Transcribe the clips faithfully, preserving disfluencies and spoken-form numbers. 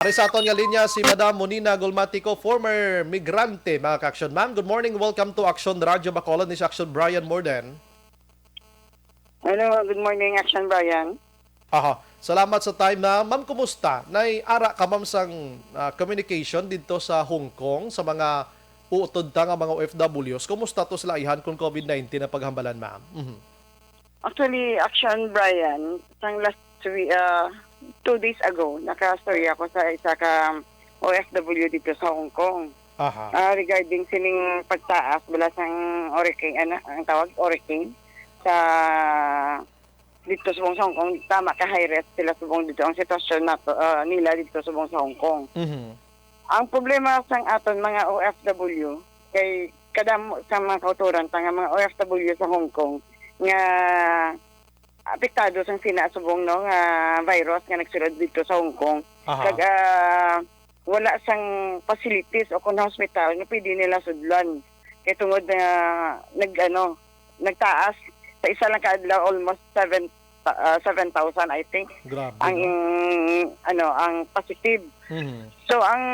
Ari sa aton nga linya si Madam Monina Golmatico, former migrante, mga ka-action. Ma'am, good morning. Welcome to Action Radio Bacolod. Ni si Action Brian Morden. Hello, good morning, Action Brian. Aha. Salamat sa time na. Ma'am, kumusta? Nay ara ka, ma'am, sang, ah, communication didto sa Hong Kong sa mga uutod ta nga mga O F Ws? Kumusta to sila ayhan kung COVID nineteen ang paghambalan, ma'am? Mhm. Actually, Action Brian, sang last week, ah, two days ago, nakastorya ko sa isa ka O F W dito sa Hong Kong. Aha. Ah, regarding sining pagtaas bala sang hurricane, ano, ang tawag, hurricane, sa dito subong sa Hong Kong, tama ka, high risk sila subong dito. Ang sitwasyon nato, ah, nila dito subong sa Hong Kong. Mhm. Ang problema sang aton mga O F W, kay kadamo sa mga kauturan ta nga mga O F W sa Hong Kong nga apektado sang sina subong, no, nga virus nga nagsulod dito sa Hong Kong. Aha. Kag, ah, wala sang facilities o kung hospital nga pwede nila sudlan. Kay tungod na nag, ano, nagtaas sa isa lang ka adlaw, almost seven, ah, seven thousand, I think, Grabe, ang, no? Ano, ang positive. Mhm. So, ang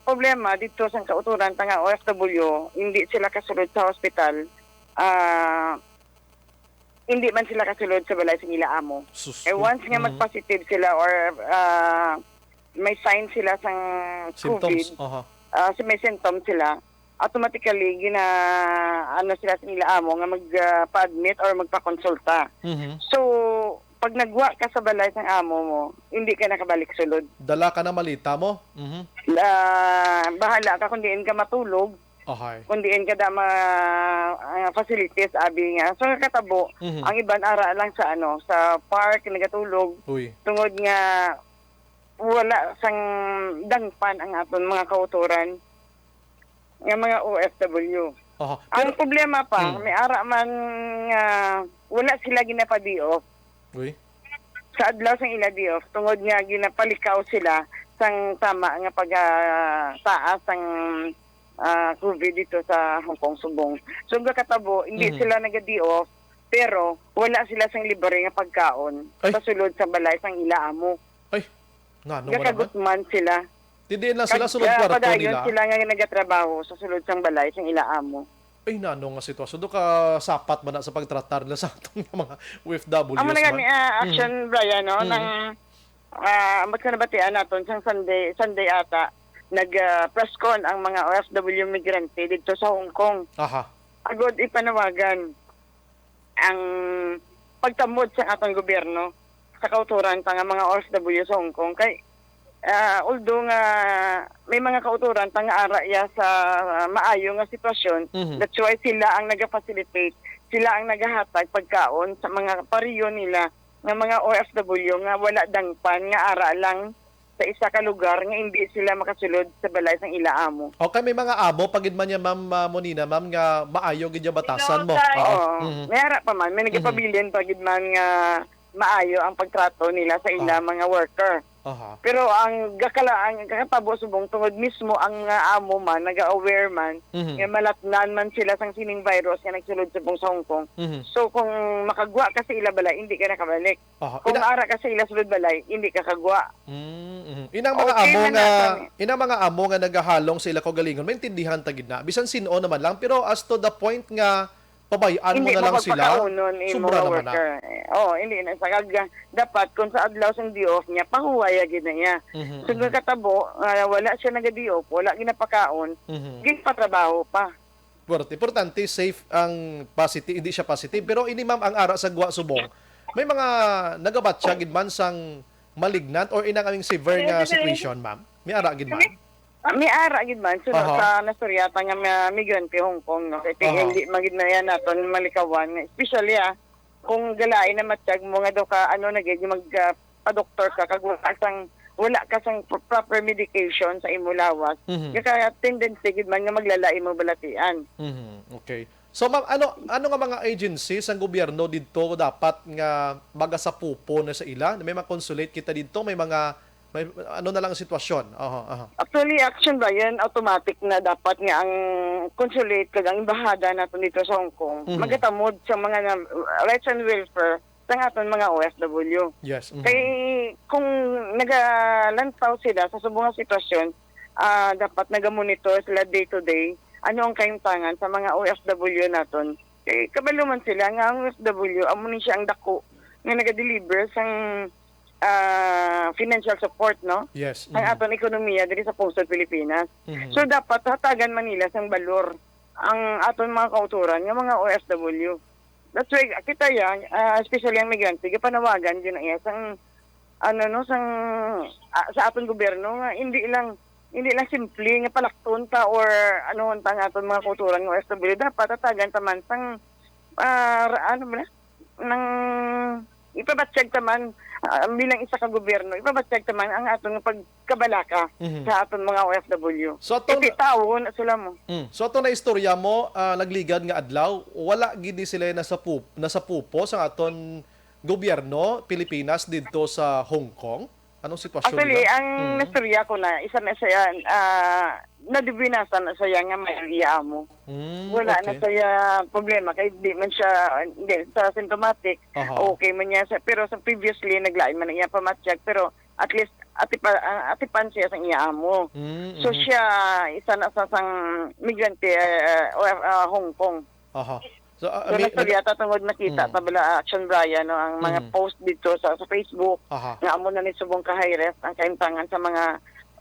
problema dito sa kauturan ta nga O F W, hindi sila kasulod sa hospital, ah, hindi man sila kasulod sa balay sa ila amo. Sus, Eh, once nga mhm. mag-positive sila or, ah, may sign sila sang Symptoms. COVID, Aha. ah, si may symptoms sila, automatically gina, ano sila sa ila amo nga mag, ah, pa-admit or magpakonsulta. Mhm. So, pag nagwa ka sa balay sang amo mo, hindi ka nakabalik sulod. Dala ka na malita mo? Mhm. Ah, bahala ka kung diin ka matulog, Ahay. kung diin ka da ma, ah, facilities, abi nga. So, katabo, Mhm. ang iban ara lang sa, ano, sa park, nagatulog. Uy. Tungod nga wala sang dangpan ang aton mga kautoran nga mga O F W. Aha. Ang Pero problema pa, Hmm. may ara man nga wala sila ginapa-day off. Uy. Sa adlaw sang ila day off, tungod nga ginapalikaw sila sang tama nga pag, ah, taas sang, ah, COVID dito sa Hong Kong subong. So, ang gakatabo, hindi Mhm. sila naga-day off, pero wala sila sang libre nga pagkaon Ay. sa sulod sa balay sang ila amo. Ay, ngano mo naman? Gakagutman sila. Ti diin lang sila Kag, sulod ah, kwarto padayon nila? sila nga nagatrabaho sa sulod sang balay sang ila amo. Ay, nano nga sitwasyon? Do ka sapat man na sa pagtratar nila sa atong mga O F Ws Amo na man? gani, ah, Mm. Action, Brian, no? Mm. Nang, ah, ambot ko nabatian naton sang Sunday, Sunday ata, nag, ah, press con ang mga O F W migrante dito sa Hong Kong. Aha. Agod ipanawagan ang pagtamod sa atong gobyerno sa kauturan ta nga mga O F W sa Hong Kong. Kay, ah, although nga may mga kauturan ta nga ara ya sa maayo nga sitwasyon, Mhm. that's why sila ang naga-facilitate, sila ang nagahatag pagkaon sa mga pariyo nila nga mga O F W nga wala dangpan, nga ara lang sa isa ka lugar nga hindi sila makasulod sa balay sang ila amo. Okay, may mga amo pa gid man niya, Ma'am, ah, Monina, ma'am, nga maayo gid yung batasan mo. Tinuod kay Oo. Mhm. May ara pa man, may Mhm. nagapabilin pa gid man nga maayo ang pagtrato nila sa ila Ah. mga worker. Aha. Pero ang gakala-, ang kakatabo subong tungod mismo ang, ah, amo man, naga-aware man, Mhm. nga malatnan man sila sang sining virus nga nagsulod subong sa Hong Kong. Mhm. So, kung makagwa ka sa ila balay, hindi ka nakabalik. Aha. Kung Ina- ara ka sa ila sulod balay, hindi ka kagwa. Mm, mhm. Inang mga Okay amo man nga, nato ni. inang mga amo nga nagahalong sa ila kaugalingon, maintindihan ta gid na. Bisan sin-o naman lang, pero as to the point nga pabay-an mo Hindi na mo lang sila, pagpakaunon imo sobra nga naman na. worker. Eh, oh, hindi na sa kag-, dapat kung sa adlaw sang day off niya, pahuwaya gid na niya. Mhm, So, mhm. nagkatabo, ah, wala siya naga-day off, wala ginapakaon, Mhm. ginpatrabaho pa. Puwerte. Importante, safe ang positive, hindi siya positive. Pero ini, ma'am, ang ara sa gwa subong, may mga nagabatya gid man sang malignant or inang aming severe nga Yes, yes. situation, ma'am? May ara gid man? Ah, may ara gid man. So, Aha. sa nastorya ta nga mga migrante Hong Kong, no? Kay Aha. hindi man gid na yan naton malikawan. Especially, ah, kung galain na matyag mo nga daw ka, ano, nag-, mag, ah, pa-doktor ka, kag wala ka sang, wala ka sang pro-, proper medication sa imo lawas, Mhm. nga ka tendency gid man nga maglala imo balatian. Mhm. Okay. So, ma'am, ano, ano nga mga agency sang gobyerno didto dapat nga magasapupo na sa ila? May mga consulate kita didto, may mga, may, ano na lang ang sitwasyon? Aha, aha. Actually, action ba yan? Automatic na dapat nga ang consulate kag ang embahada naton dito sa Hong Kong, Mhm. magatamod sa mga na, rights and welfare sang aton mga O F W. Yes, mhm. Kay kung nagalantaw sila sa subong nga sitwasyon, ah, dapat nagamonitor sila day to day. Ano ang kahimtangan sa mga O F W naton? Kay kabalo man sila nga ang O F W, amo ni siya ang dako nga nagadeliver sang, ah, financial support, no? Yes. Ang Mm. aton ekonomiya diri sa pungsod Pilipinas. Mhm. So, dapat hatagan man nila sang balor ang aton mga kautoran nga mga O F W. That's why kita ya, ah, especially ang migrante, gapanawagan gyud na iya sang, ano, no, sang, ah, sa aton gobyerno nga hindi lang, hindi lang simple nga palakton ta or ano ta nga aton mga kautoran nga O F W. Dapat hatagan ta man sang, ah, ra-, ano ba na? Nang ipabatyag ta man, ah, bilang isa ka gobyerno, ipabatyag ta man ang aton nga pagkabalaka Mhm. sa aton mga O F W. So, ato Kay na tawo na sila mo. Mm. So, ato na istorya mo, ah, nagligad nga adlaw, wala gid ni sila nasapup-, nasapupo sa aton gobyerno, Pilipinas, didto sa Hong Kong? Anong sitwasyon Actually, nila? ang Mm. nastorya ko na, isa na siya, ah, nadibinasan na siya nga may iya amo. Mm, Wala na okay. siya problema, kay di man siya, hindi, sa symptomatic, Aha. okay man niya siya. Pero sa previously, naglain man ang iya pamatyag, pero at least, atipa-, ah, atipan siya sa iya amo. Mm, So mhm. siya, isa na sa sang migrante, ah, O F, ah, Hong Kong. Aha. So, ah, So, may, nag- nagsulyata tungod nakita Mm. ta bala, Action Brian, no, ang mga Mm. post dito sa, sa Facebook, Aha. nga amo na ni subong ka high risk ang kaimtangan sa mga,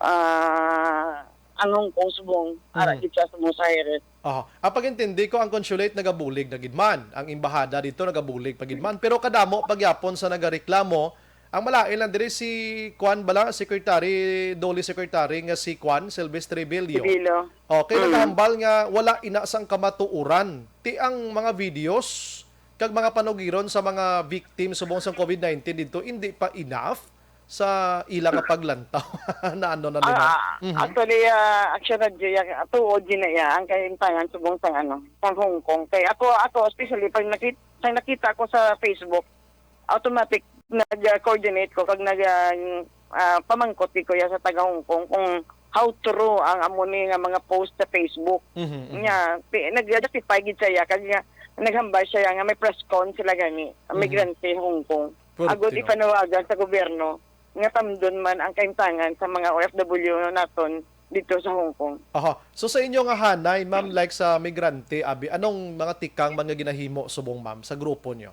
ah, ang Hong Kong subong, ara Mm. gid sa subong sa high risk. Aha. Ang pag-intindi ko, ang consulate nagabulig na gid man, ang embahada dito nagabulig pa gid man. Pero kadamo pagyapon sa nagareklamo, ang malain lang diri si Kwan bala, Secretary, Dole Secretary nga si Kwan, Silvestre Bilio. Bilio. Okay, Mm. nagahambal nga wala ina sang kamatuoran. Ti ang mga videos kag mga panugiron sa mga victim subong sang covid nineteen didto, hindi pa enough sa ila nga paglantaw. Na ano na Ah, nila. ah, Mhm. actually, ah, Action Radio, ya, tuod yun na iya, ang kaimtangan subong sang ano, sang Hong Kong. Kay ako, ako, especially, pag nakit-, pag nakita ko sa Facebook, automatic, nag-coordinate ko, kag nag, ah, ah, pamangkot ko ya sa taga Hong Kong kung how true ang amo ni nga mga post sa Facebook. Mhm, mhm. Nya, pi-, nag-justify gid siya, kag nga, naghambal siya nga may press con sila gani, Mhm. migrante Hong Kong. Pwerte, Agod no? ipanawagan sa gobyerno nga tamdon man ang kaimtangan sa mga O F W naton dito sa Hong Kong. Aha. So, sa inyo nga hanay, ma'am, like sa migrante, abi, anong mga tikang man nga ginahimo subong, ma'am, sa grupo nyo?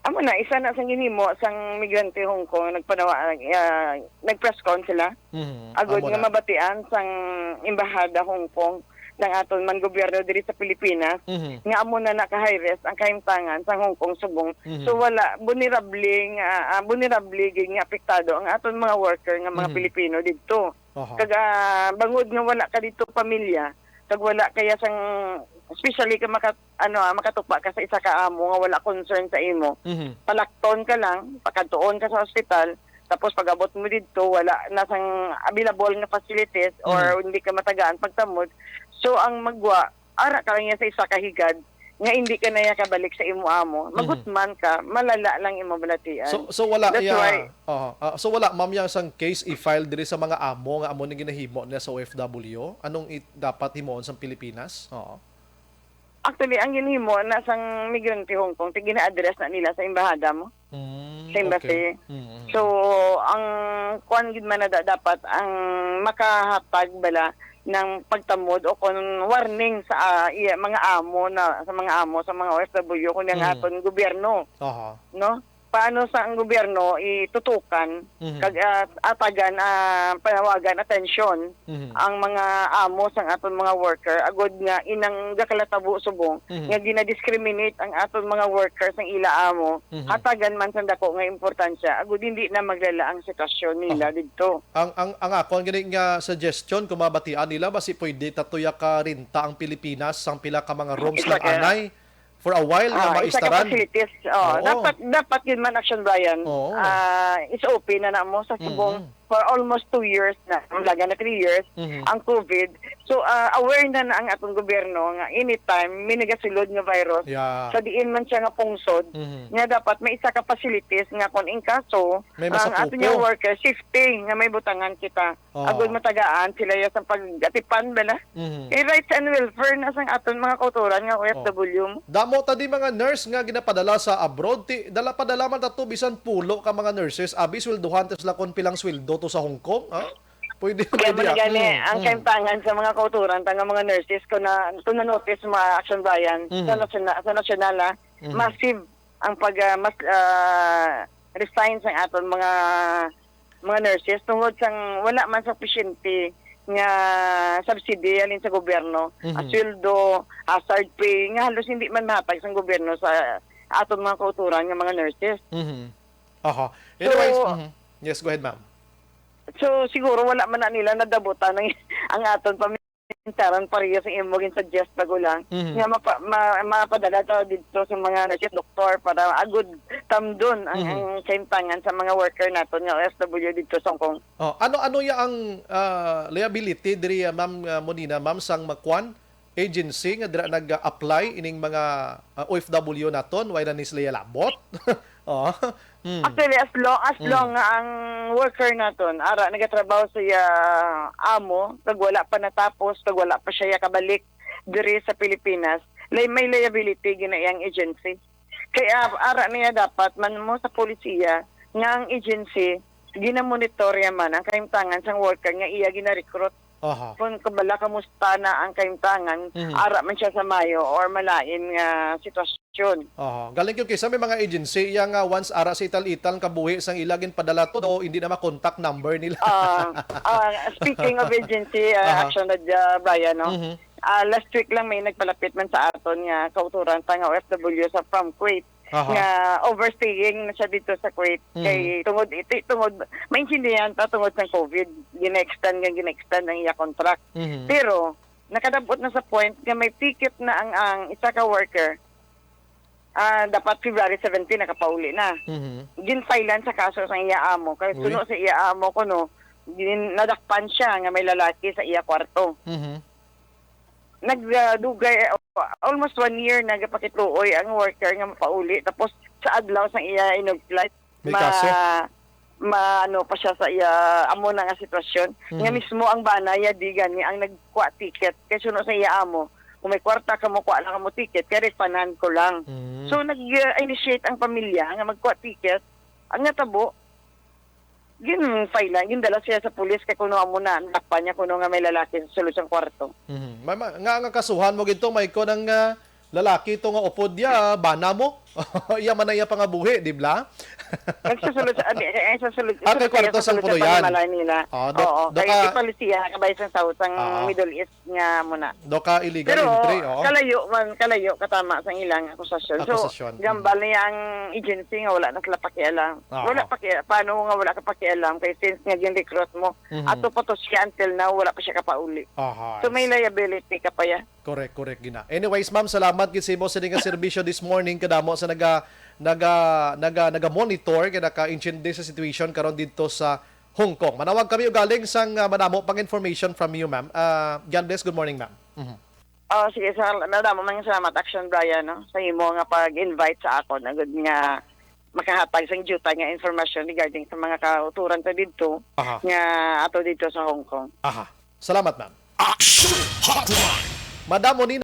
Amo na, isa na sang ginhimo sang migrante Hong Kong, nagpanawa-, ah, nag-press con sila. Mhm. Agod Amo nga na. mabatian sang embahada Hong Kong, ng aton man gobyerno diri sa Pilipinas, Mhm. nga amo na naka-high risk ang kahimtangan sa Hong Kong subong. Mhm. So, wala, vulnerable nga, ah, vulnerable gid nga apektado ang aton mga worker nga mga Mhm. Pilipino didto. Aha. Kag, ah, bangod nga wala ka didto pamilya, kag wala kaya sang, especially ka maka-, ano, ah, makatupa ka sa isa ka amo nga wala concern sa imo, Mhm. palakton ka lang, pakadtuon ka sa ospital, tapos pag-abot mo didto, wala na sang available nga facilities or Mhm. hindi ka matagaan pagtamod. So, ang magwa, ara ka lang niya sa isa ka higad nga hindi ka na niya kabalik sa imo amo. Mhm. Magutman ka, malala lang imo balatian. So, so wala That's iya, why Aha. Ah, so wala, ma'am, yang sang case i-file diri sa mga amo nga amo ni ginahimo niya sa O F W? Anong i-, dapat himuon sang Pilipinas? Oo. Actually, ang ginhimo na sang migrante Hong Kong, ti gina-address na nila sa embahada mo, Mm, sa embassy. okay. Mm, mm, So, mm. ang kuwan gid man na da-, dapat ang makahatag bala ng pagtamod o kung warning sa, ah, iya, mga amo na, sa mga amo, sa mga O F W, kung ang Mm. aton gobyerno, Aha. no? Paano sa ang gobyerno itutukan Mhm. kag, ah, atagan, ah, panawagan atensyon Mhm. ang mga amo sang aton mga worker agud nga inang gakalatabo subong Mhm. nga gina-discriminate ang aton mga worker sang ila amo, Mhm. hatagan man sang dako nga importansya agud hindi na maglala ang sitwasyon nila Aha. didto. Ang, ang, ang akon gani nga suggestion, kung mabatian nila, basi pwede ta tuya ka renta ang Pilipinas sang pila ka mga rooms Isa lang ka anay for a while nga Ah, isa ka maistaran. facilities. Oh, Oo. dapat, dapat yun man, Action Brian. Oo. Ah, is open na na mo sa subong Mm-mm. for almost two years na, laga na three years, Mm-hmm. ang covid. So, ah, aware na na ang atong gobyerno nga anytime may nagasulod nga virus, Yeah. sa diin man siya nga pungsod, Mhm. nga dapat may isa ka facilities nga kung in kaso May ang aton nga masakupo. worker safety nga may butangan kita. Oh. Agud matagaan sila ya sa pag-atipan bala. Mhm. Eh, rights and welfare na sang aton mga kauturan nga O F W. Oh. Damo ta di mga nurse nga ginapadala sa abroad, ti dala padala man ta to bisan pulo ka mga nurses, abi sweldohan ta sila kon pilang sweldo to sa Hong Kong, ha? Pwede, Kaya pwede, mo na ah. gani, Mm, ang mm. kaimtangan sa mga kauturan, ta nga mga nurses, kung na, kung na-notice mo, ah, Action Brian, Mhm. sa nasyona-, sa nasyonal, ah, Mhm. massive ang pag, ah, mas, ah, resign sa aton mga, mga nurses tungod sang wala man sufficiente nga subsidy halin sa gobyerno, Mhm. ah, sweldo, hazard pay, nga halos hindi man mahatag sang gobyerno sa aton mga kauturan nga mga nurses. Mhm. Aha. So, Anyways, mhm. Yes, go ahead, ma'am. So, siguro wala man na nila nadabutan ang, ang aton pamintaron pareho sa imo gin-suggest, Bagulang, Mhm. nga mapa-, ma-, mapadala ta dito sa mga nurses, doktor, para agud tamdon ang, Mhm. ang kaimtangan sa mga worker naton nga O F W dito sa Hong Kong. Oh, ano, ano ya ang, ah, liability diri, ah, ma'am, ah, Monina, ma'am, sang makwan agency nga dira nag-apply ining mga, ah, O F W naton, wala ni sila labot? Oh. Hmm. Actually, as long, as Hmm. long nga ang worker naton ara nagatrabaho sa iya amo, kag wala pa natapos, kag wala pa siya kabalik diri sa Pilipinas, lay may liability gina iyang agency. Kaya ara niya dapat man mo sa polisiya nga ang agency ginamonitorya man ang kahimtangan sang worker nga iya gina-recruit. Aha. Kung kabala kamusta na ang kahimtangan, Mhm. ara man siya sa mayo or malain nga sitwasyon. Aha. Galing yun kaysa may mga agency, iya nga once ara sa ital-ital ang kabuhi sang ila ginpadala to, o hindi na ma-contact number nila. Ah, ah, speaking of agency, ah, Aha. Action Radya, Brian, no? Mhm. Ah, last week lang may nagpalapit man sa aton nga kauturan pa nga O F W sa from Kuwait Aha. nga overstaying na siya dito sa Kuwait. Mhm. Kay tungod iti, tungod, maintindihan ta tungod sa COVID, gina-extend nga gina-extend ang iya contract. Mhm. Pero nakadabot na sa point nga may ticket na ang, ang isa ka worker. Ah, dapat February seventeen nakapauli na. Mhm. Ginfilean sa kaso sa iya amo kay Uy. suno sa iya amo kuno gin-, nadakpan siya nga may lalaki sa iya kwarto. Mhm. Nagdugay, uh, almost one year nagapakituoy ang worker nga mapauli, tapos sa adlaw sang iya inog flight, May ma-, kaso? ma-, ano pa siya sa iya amo na nga sitwasyon. Nga Mhm. mismo ang bana ya di gani ang nagkuha ticket, kay suno sa iya amo, "Kung may kwarta ka mo, kuha lang mo ticket, kay refundan ko lang." Mm. So, nag-initiate ang pamilya nga magkuha ticket. Ang natabo, gin-file lang, gindala siya sa pulis kay kuno amo na, dakpan niya kuno nga may lalaki sa sulod sang kwarto. Mhm. Ma-, ma-, nga, nga kasuhan mo gid to, may ko nang, ah, lalaki to nga upod ya, bana mo. Iya man na iya pangabuhi, di bla? Nagsasulod sa, abi, eh, sa sulod, Ah, kay sa kwarto sa sang sulod sa puluyan. panimalay nila. Ah, do-, Oo, do kay ka ipalisiya, kabay sa South, ang Ah. Middle East nga muna. Do ka illegal Pero entry, oo. kalayo man, kalayo katama sang ilang akusasyon. So, Akusasyon. gambal Mhm. niya ang agency nga wala na sila pakialam. Oo. Wala paki-, paano nga wala ka pakialam? Kay since nga gin-recruit mo, Mhm. ato pa to siya until now, wala pa siya kapauli. Aha, So, may I see. liability ka pa ya. Correct, correct, gina. Anyways, ma'am, salamat gid sa imo sini nga serbisyo this morning. Kadamo sa naga, naga, naga, naga-monitor, kay naka-intindi sa situation karon didto sa Hong Kong. Manawag kami ugaling sang, ah, madamo pang information from you, ma'am. Ah, God bless. Good morning, ma'am. Mhm. Oh, sige, sal-, madamo man salamat, Action Brian, no, sa imo nga pag-invite sa akon, agud nga makahatag sang diutay nga information regarding sa mga kauturan ta didto Aha. nga ato didto sa Hong Kong. Aha. Salamat, ma'am. Action Hotline. Madam Monina,